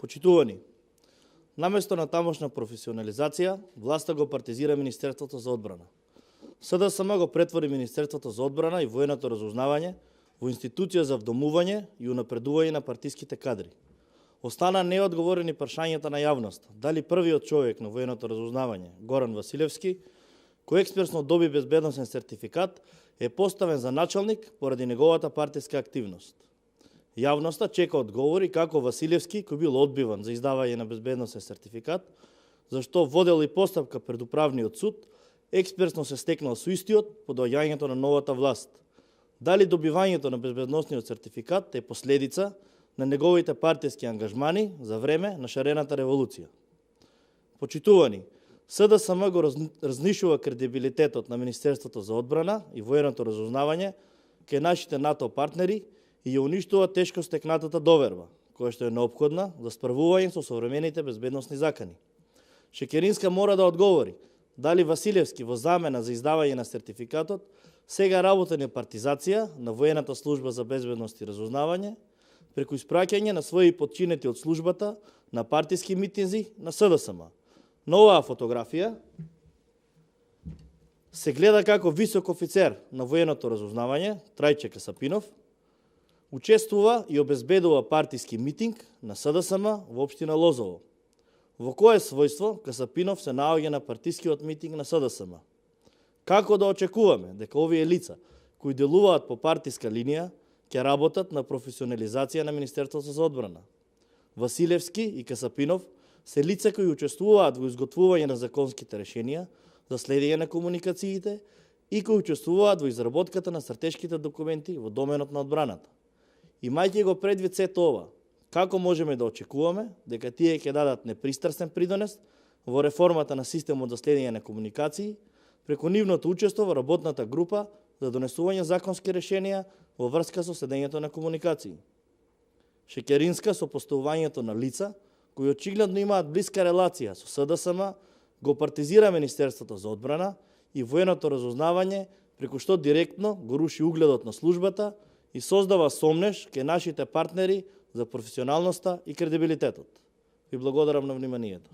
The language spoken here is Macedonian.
Почитувани, наместо на тамошна професионализација, власта го партизира Министерството за одбрана. СДСМ го претвори Министерството за одбрана и военото разузнавање во институција за вдомување и унапредување на партиските кадри. Остана неодговорени прашањата на јавност, дали првиот човек на военото разузнавање, Горан Василевски, кој експресно доби безбедносен сертификат, е поставен за началник поради неговата партиска активност. Јавноста чека одговори како Василевски, кој бил одбиван за издавање на безбедносен сертификат, зашто водел и постапка пред управниот суд, експресно се стекнал со истиот по доаѓањето на новата власт. Дали добивањето на безбедносниот сертификат е последица на неговите партиски ангажмани за време на шарената револуција. Почитувани, СДСМ го разнишува кредибилитетот на Министерството за одбрана и военото разузнавање кај нашите НАТО партнери и ја уништува тешко стекнатата доверба, која што е неопходна за справување со современите безбедносни закани. Шекеринска мора да одговори дали Василевски во замена за издавање на сертификатот сега работи на партизација на воената служба за безбедност и разузнавање преку испраќање на своји подчинети од службата на партиски митинзи на СДСМ. На оваа фотографија се гледа како висок офицер на военото разузнавање, Трајче Касапинов, учествува и обезбедува партиски митинг на СДСМ во општина Лозово. Во кое својство Касапинов се наоѓа на партискиот митинг на СДСМ? Како да очекуваме дека овие лица, кои делуваат по партиска линија, ќе работат на професионализација на Министерството за одбрана? Василевски и Касапинов се лица кои учествуваат во изготвување на законските решенија за следење на комуникациите и кои учествуваат во изработката на стратешките документи во доменот на одбраната. Имајќи го предвид сето ова, како можеме да очекуваме дека тие ќе дадат непристрасен придонес во реформата на системот за следење на комуникации преку нивното учество во работната група за донесување законски решенија во врска со следењето на комуникации? Шекеринска со поставувањето на лица кои очигледно имаат блиска релација со СДСМ, го партизира Министерството за одбрана и военото разузнавање, преку што директно го руши угледот на службата и создава сомнеш кај нашите партнери за професионалноста и кредибилитетот. Ви благодарам на вниманието.